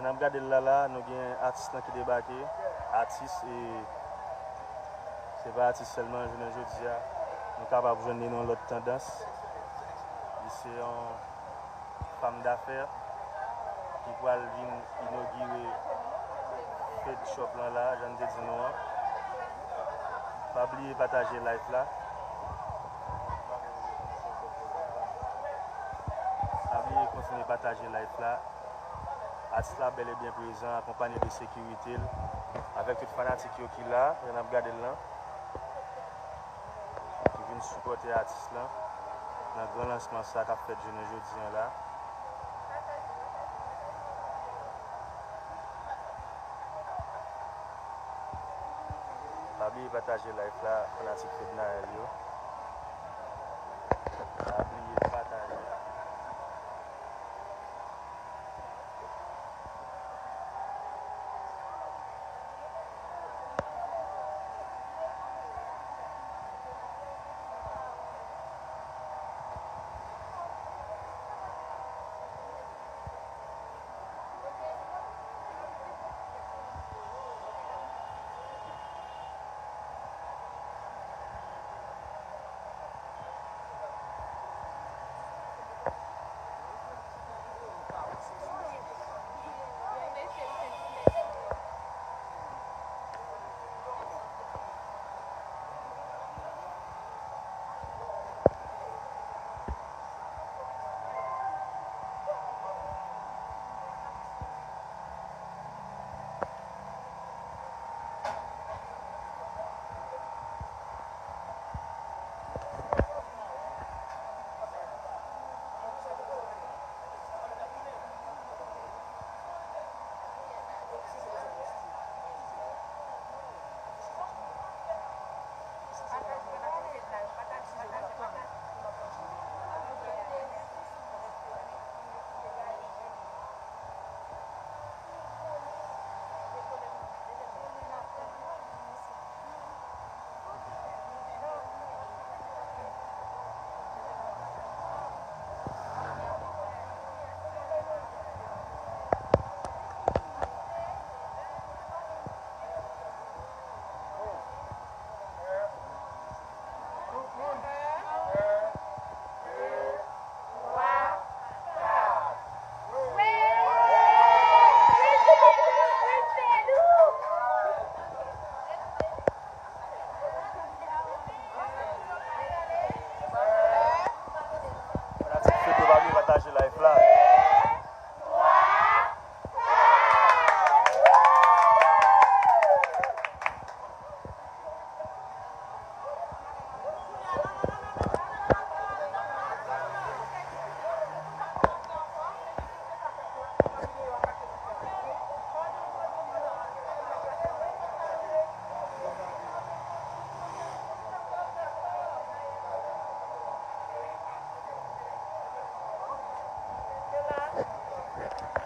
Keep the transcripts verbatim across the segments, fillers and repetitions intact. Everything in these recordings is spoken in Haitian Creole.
N ap gade l la la, nou gen atis lan ki debake. Atis, e, se pa atis sèlman, jounen jodi a, nou kapab jwenn li nan yon lòt tandans. Li se yon fanm dafè ki pral vin inogire Fed Shop lan la, jan m te di nou an. Pa bliye pataje live la. Pa bliye kontinye pataje live la. Atis la bèl e byen prezan, akonpanye de sekirite l, avèk tout fanatik yo ki la, jan n ap gade l lan, ki vin sipòte atis lan nan gran lansman sa k ap fèt jounen jodi an la. Pa bliye pataje live la, fanatik Fednaelle yo. Pa bliye pataje. Fanatik Fednaelle, pa bliye pataje live la.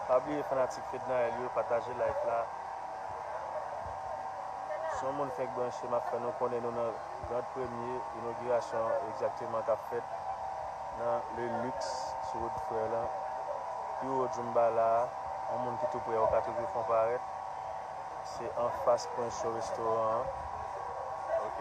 Pa bliye fanatik Fednaelle yo, pataje live la. Si yon moun fenk branche, m ap fè nou konnen nou nan grand premye inogirasyon egzakteman k ap fèt nan Le Luxe sou wout Frè lan. Pi wo Djoumbala a, yon moun ki tou prè ou ka toujou fè yon parèt. Se anfas Prince Show restoran an. Ok.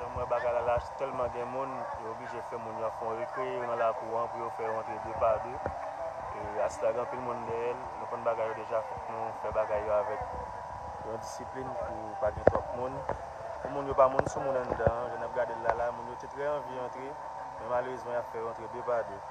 Jan m wè bagay la la, tèlman gen moun, yo oblije fè moun yo ap fè yon rekre nan lakou an pou yo fè yo rantre de pa de. E atis la gen anpil moun dèyè l, nou konn bagay yo deja, fòk nou fè bagay yo avèk yon disiplin pou pa gen twòp moun. Pou moun yo pa monn sou moun anndan an, jan n ap gade l la la, moun yo te trè anvi antre, men malerezman y ap fè yo antre de pa de.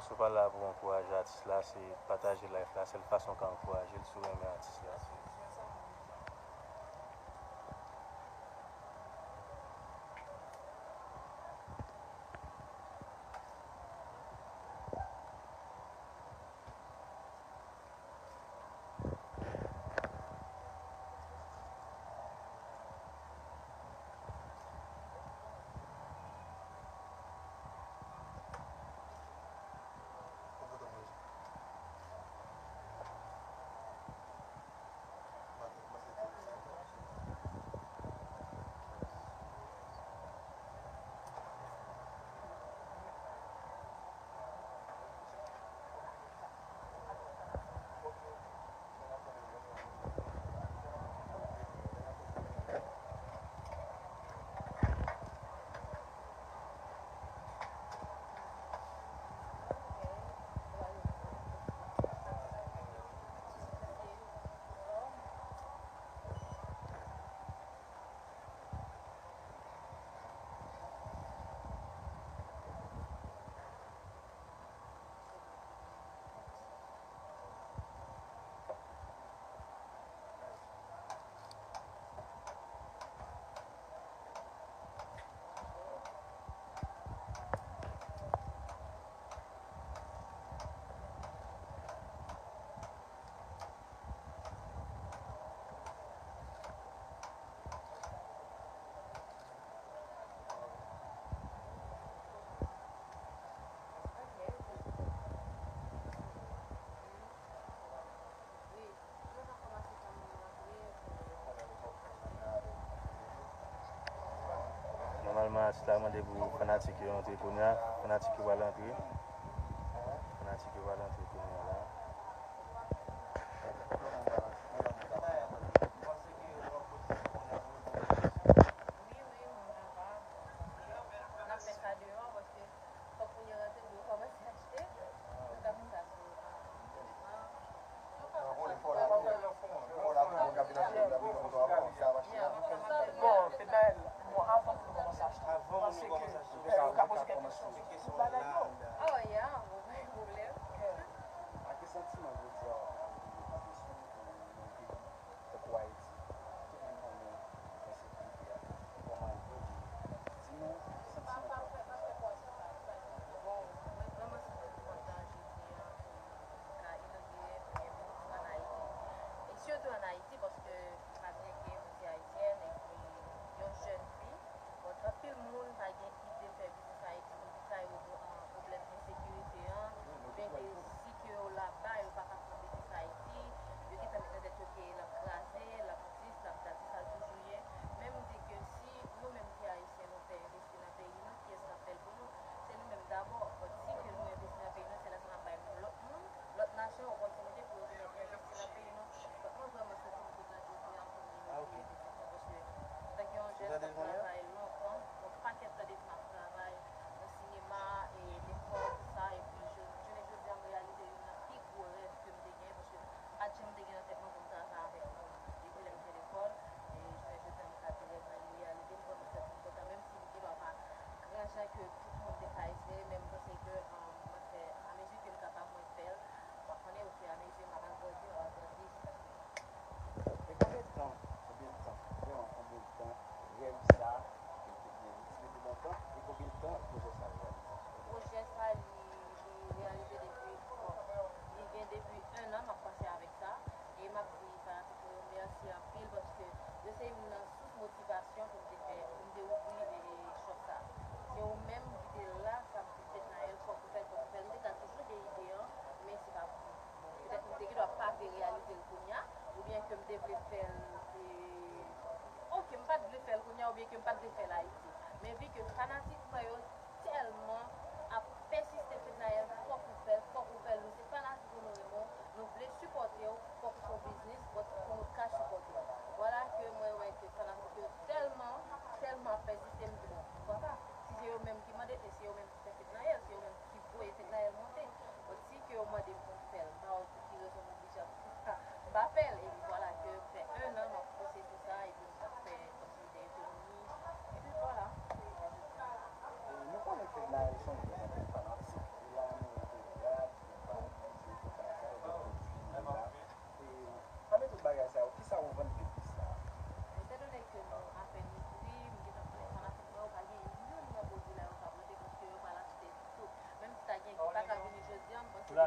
Si w pa la pou w ankouraje atis la, se pataje live la, sèl fason w ka ankouraje l si w renmen atis la. Nòmalman, atis la mande pou fanatik yo antre kounye a. Fanatik yo pral antre. Fanatik yo pral antre kounye a la. Fòk moun yo rantre pou yo kòmanse achte. Nou ka fè sa sou, ah, Bon, Fednaelle, bon, avan pou nou kòmanse achte, paske, eh, yo ka poze kèk kesyon sou tout bagay yo. Oh, yeah, bon, pa gen pwoblèm. Yeah. Ak ki santiman jodi a w ap pale de yon peyi tankou Ayiti, tout moun konnen ensekirite a. Kòman l ye? Di nou santiman w ap pale. Bon, mwen vrèman santi m kontan jodi a pou m ka inogire premye Miss ann Ayiti. E sitou ann Ayiti, paske pa byen ke mwen se ayisyèn epi yon jèn fi. Bon, anpil moun pa gen ide fè biznis Ayiti, poukisa yo, ah, pwoblèm ensekirite an, oubyen ke si ke yo laba, yo pa ka fè biznis Ayiti, yo gentan met nan tèt yo ke l ap kraze, l ap dis, l ap dat, se sa l toujou ye. Men m di ke si nou menm ki ayisyen nou pè envesti nan peyi nou, kiyès k ap fè l pou nou? Se nou menm dabò. But si ke nou envesti nan peyi nou, se lè sa n ap bay lòt moun, lòt nasyon opòtinite pou yo vin envesti nan peyi nou. But mwen vrèman santi m kontan jodi a pou m vin envesti nan peyi nou, paske antanke yon jèn k ap travay lontan, yon pakèt tan depi m ap travay nan sinema, e lekòl, tout sa, epi je, jounen jodi a, m reyalize youn nan pi gwo rèv ke m te genyen, paske pa t janm te gen nan tèt mwen pou m travay avèk moun depi lè m te lekòl. E jounen jodi a, m ka di rèv mwen li reyalize, m vrèman santi m kontan, menm si m gendwa pa gran jan ke tout moun te ka espere, men m panse ke, um, mwen fè, amezi ke m kapab, mwen fè l. W ap konnen, ofiramezi, m ap agrandi, m ap agrandi jiskaske E konbyen tan, konbyen tan, vrèman konbyen tan rèv sa a te, te gen? Li te mete lontan? E konbyen tan pwojè sa a reyalize? Pwojè sa a, li, li reyalize depi, bon, li gen depi en an m ap panse avèk sa. E m ap di fanatik mwen yo mèsi anpil, paske yo se youn nan sous motivasyon pou m te fè, pou m te ouvri, e, shop sa. Se yo menm ki te la, k ap di Fednaelle, fòk ou fè l, fòk ou fè l. M te ka toujou gen ide an, men se pa pou mwen. Petèt m te gendwa pa te reyalize l kounye a, oubyen ke m te vle fè l, e, oke, m pa t vle fè l kounye a, oubyen ke m pa t vle fè l Ayiti. Men vi ke fanatik mwen yo tèlman ap pèsiste, Fednaelle, fòk ou fè l, fòk ou fè l, nou se fanatik ou, nou renmen w, nou vle sipòte w, fòk ou fè w biznis, but pou nou ka sipòte w. Vwala ke mwen wè ke fanatik yo tèlman, tèlman ap pèsiste, m di, bon, poukwa pa? Si se yo menm ki mande, e se yo menm ki fè Fednaelle, se yo menm ki voye Fednaelle monte. But si ke yo mande m pou m fè l, m pa wè pou ki rezon m oblije ap, m pa fè l. Epi vwala ke fè en an m ap panse sou sa, epi m t ap fè kòmsi de ekonomi. Epi vwala.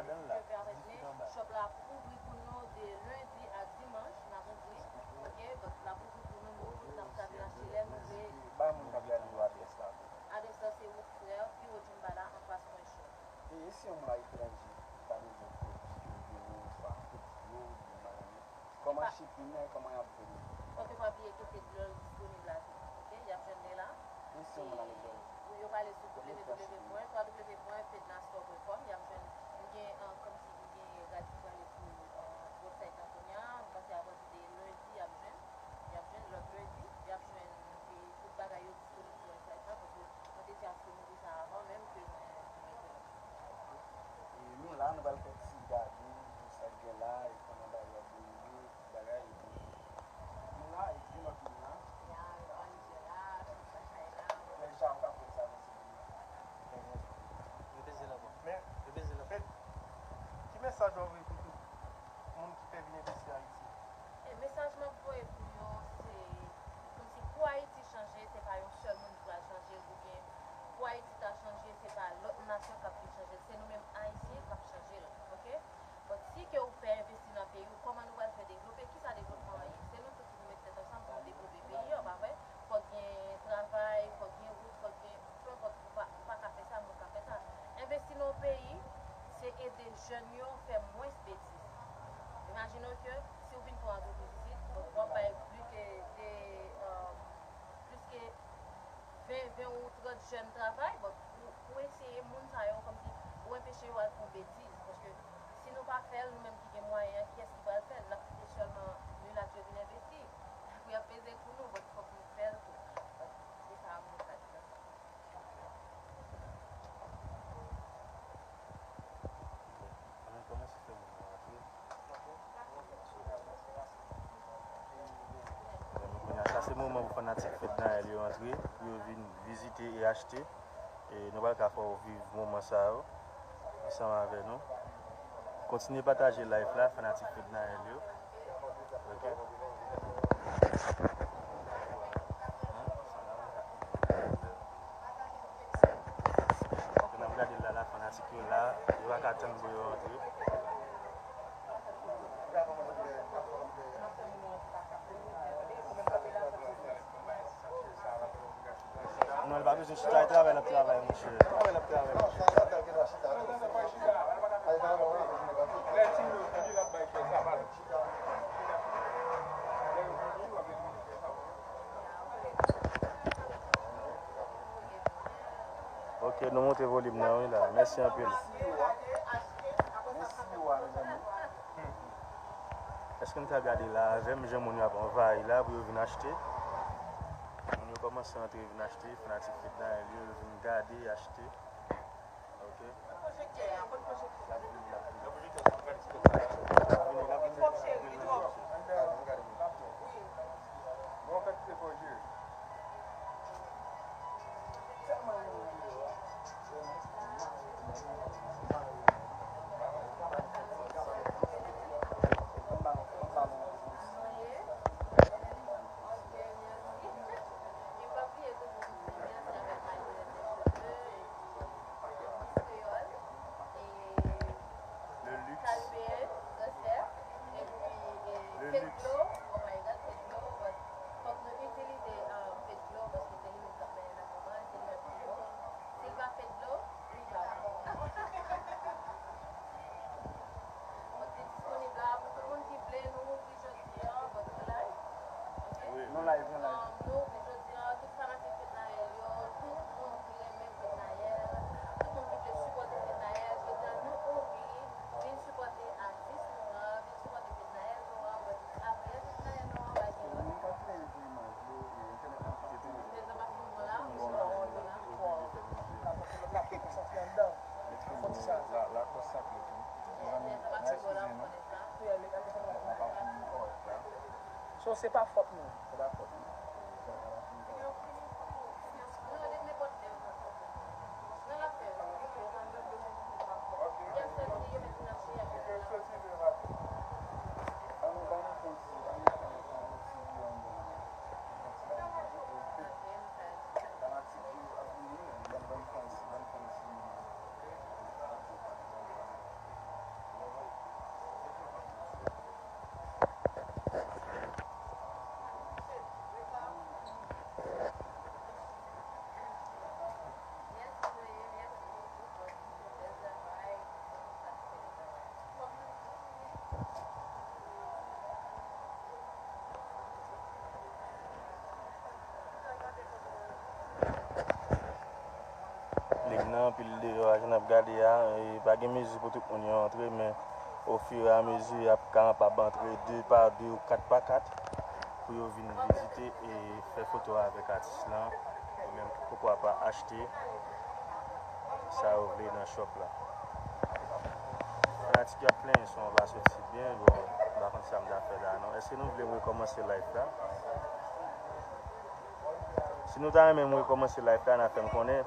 Dieu permet, men shop la ap ouvri pou nou de lendi a dimanch, n ap ouvri, ok? Donk, l ap ouvri pou nou, nou tout n ap ka vin achte lè nou vle. Ba moun k ap gade yo adrès la tou. Adrès la se Route Frère, pi wo Djimbala, anfas Mwen Shop. E si yon moun aletranje, pa bezwen pwodui ke yo, oswa pwodui yo, oubyen bagay yo, kòman shipping nan, kòman y ap jwenn li? Ok, pa bliye ke Fedlove disponib la tou. Ok, y ap jwenn li la. E si yon moun aletranje? Yo prale sou w w w pwen fednastore pwen kòm, y ap jwenn, nou gen, ah, kòmsi nou gen rad ki prale sou, ah, website la kounye a, nou panse apati de lendi, y ap jwenn, y ap jwenn lòt lendi, y ap jwenn, e tout bagay yo disponib sou website la, paske mwen te di aske nou deja avan menm ke nou, nou mete l. E nou la, nou pral fè ti gade pou sa k gen la, e kòman bagay yo ap dewoule, ti bagay, epi nou la, e gen lòt moun la. Ya, yo pa nèg la, tout sa chay la. Lè sa ou ka fè sa nan ti moun la. Yo peze la, bon. Men, yo peze la. Fed, ki mesaj w ap voye pou tout moun ki pè vin envesti Ayiti? E mesaj m ap voye pou yo, se kòmsi pou Ayiti chanje, se pa yon sèl moun ki pral chanje l, oubyen pou Ayiti ta chanje, se pa lòt nasyon k ap vin chanje l, se nou menm Ayisyen k ap chanje l, ok? Bon, si ke ou pè envesti nan peyi w, kòman nou pral fè devlope? Kisa devlopman an ye? Se nou tout ki pou met tèt ansanm pou nou devlope peyi an, pa vre? Fòk gen travay, fòk gen wout, fòk gen, peu importe, ou pa, ou pa ka fè sa, moun ka fè sa. Envesti nan yon peyi, se ede jèn yo fè mwens betiz. Imajine w ke si w vin pou yon antrepriz isit, w ap bay plis ke de, euh, plis ke ven, ven ou trant jèn travay, bon, pou, pou eseye moun sa yo, kòmsi, ou enpeche yo al fè yon betiz. Paske si nou pa fè l, nou menm ki gen mwayen an, kiyès ki pral fè l? N ap kite sèlman milat yo vin envesti. Pou y ap peze pou nou, bon, fòk nou fè l tou. Bon, se sa mwen ka di nan sa. Ann kòmanse fè moun yo rantre. Bon, kounye a, sa se moman pou fanatik Fednaelle yo antre, pou yo vin vizite e achte. E nou pral ka fè w viv moman sa yo ansanm avè nou. Kontinye pataje live la, fanatik Fednaelle yo. Ok. N ap gade l la, la, fanatik yo la, yo pa ka tann pou yo antre. Non, li pa bezwen chita, e travay l ap travay, monchè. Travay l ap travay, monchè. Ok, nou monte volim nan, wi, la. Mèsi anpil. Èske n ka gade la avè m, jan moun yo ap anvayi la pou yo vin achte? Moun yo kòmanse antre vin achte, fanatik Fednaelle yo, yo vin gade, achte. Ok. Le luxe. Le luxe. Nou live, nou live. So, se pa fòt nou. Pil deyò a, jan n ap gade a, e pa gen mezi pou tout moun yo antre, men ofiramezi, y ap ka ap antre de pa de ou kat pa kat pou yo vin vizite e fè foto avèk atis lan, e menm poukwa pa achte sa yo vle nan shop la. Fanatik yo ap plenyen son an pa soti byen, bon, m pa konn sa m ta fè la non. Èske nou vle m rekòmanse live la? Si nou ta renmen m rekòmanse live la, n a fè m konnen.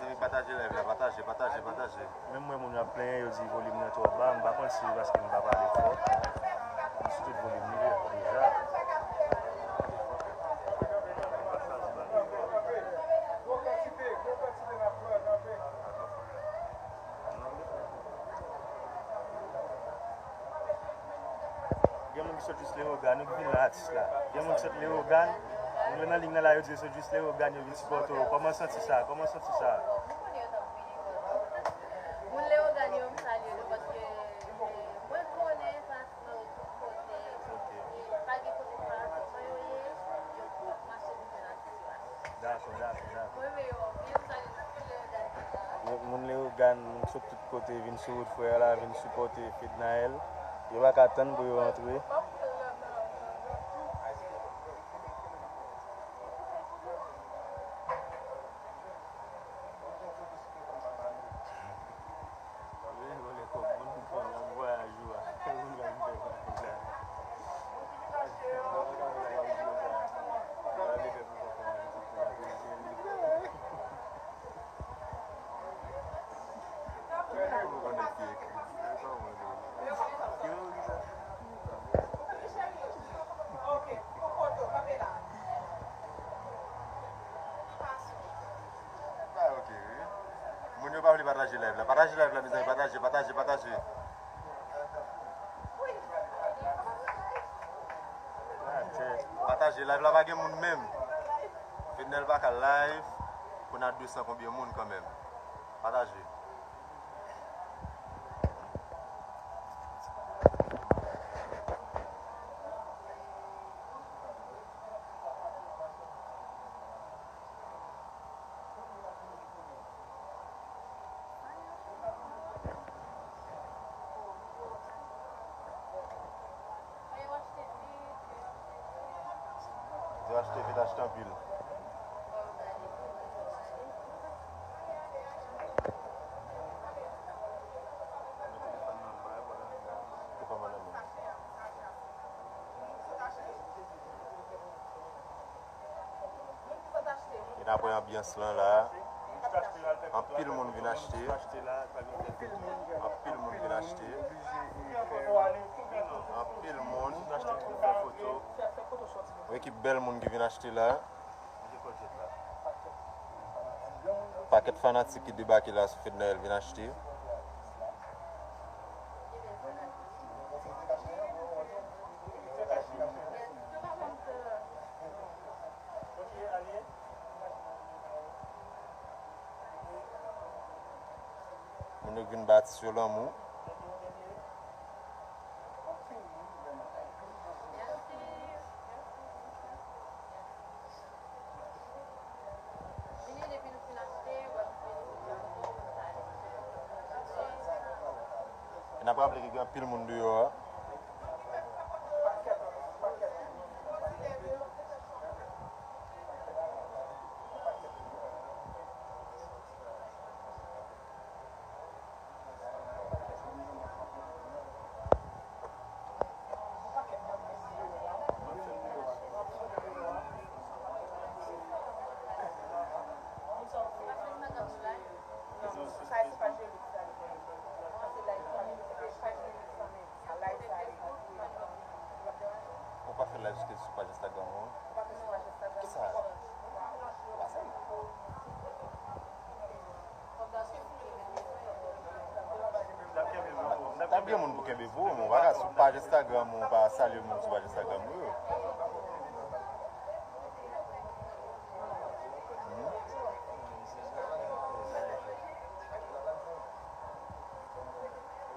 Mezanmi, pataje live la, pataje, pataje, pataje. Menm mwen, moun yo ap plenyen, yo di volim nan twò ba, m pa konn si se paske m pa pale fò. M sou tout volim li ye, deja. Gen moun ki sot jis Leyogàn, yo ki vin la, atis la. Gen moun ki sot Leyogàn, moun yo nan liy nan la, yo di yo sot jis Leyogàn, yo vin sipòte w. Kòman w santi sa? Kòman w santi sa? Moun Leyogàn yo, m salye nou paske, eh, mwen konnen sa nan tout kote. Ok. E pa gen kote m pa sou yo ye, yo tout mache pou fè la sitiyasyon. Dakò, dakò, dakò. Mwen renmen yo anpil, m salye tout moun Leyogàn. Moun, moun Leyogàn, moun sot tout kote, vin sou wout frè a la, vin sipòte Fednaelle. Yo pa ka tann pou yo antre. Ah, ok, wi. Moun yo pa vle pataje live la. Pataje live la, mezanmi. Pataje, pataje, pataje. Pataje, live la pa gen moun menm. Fednaelle pa ka live. Pou n a de san konbyen moun kanmenm. Pataje. Achte anpil. Gen apre anbyans lan la. Anpil moun vin achte. Anpil moun vin achte. Anpil moun. Yon ekip bèl moun ki vin achte la. Pakèt fanatik ki debake la sou Fednaelle vin achte. Moun yo vin bati sou lanmou. E n ap raple ke gen anpil moun deyò a. Ou pa fè live sou, sou paj Instagram ou an? Kisa? T ap gen moun pou kenbe pou ou, men w pa ka sou paj Instagram ou pa salye moun sou paj Instagram ou yo. Hmm?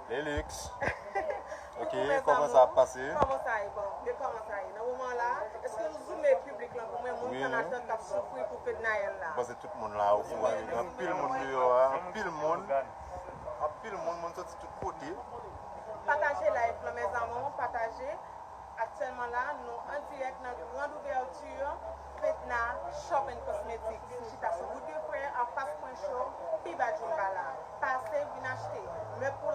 Lelix. Ok, koucou, kòman sa ap pase? Kòman sa ye? Bon, men kòman sa ye? Nan moman la, èske nou zoume piblik lan pou mwen, moun Kanada k ap soufri pou Fednaelle la? M panse tout moun la okouran, gen anpil moun deyò a, anpil moun, anpil moun, moun soti tout kote. Pataje live lan, mes amours, pataje. Aktyèlman la, nou an dirèk nan grand ouvèti Fedna Shop and Cosmetics. Li chita sou wout de frè, anfas Pwen Cho, pi ba Djounba la. Pase, vin achte. Mèb pou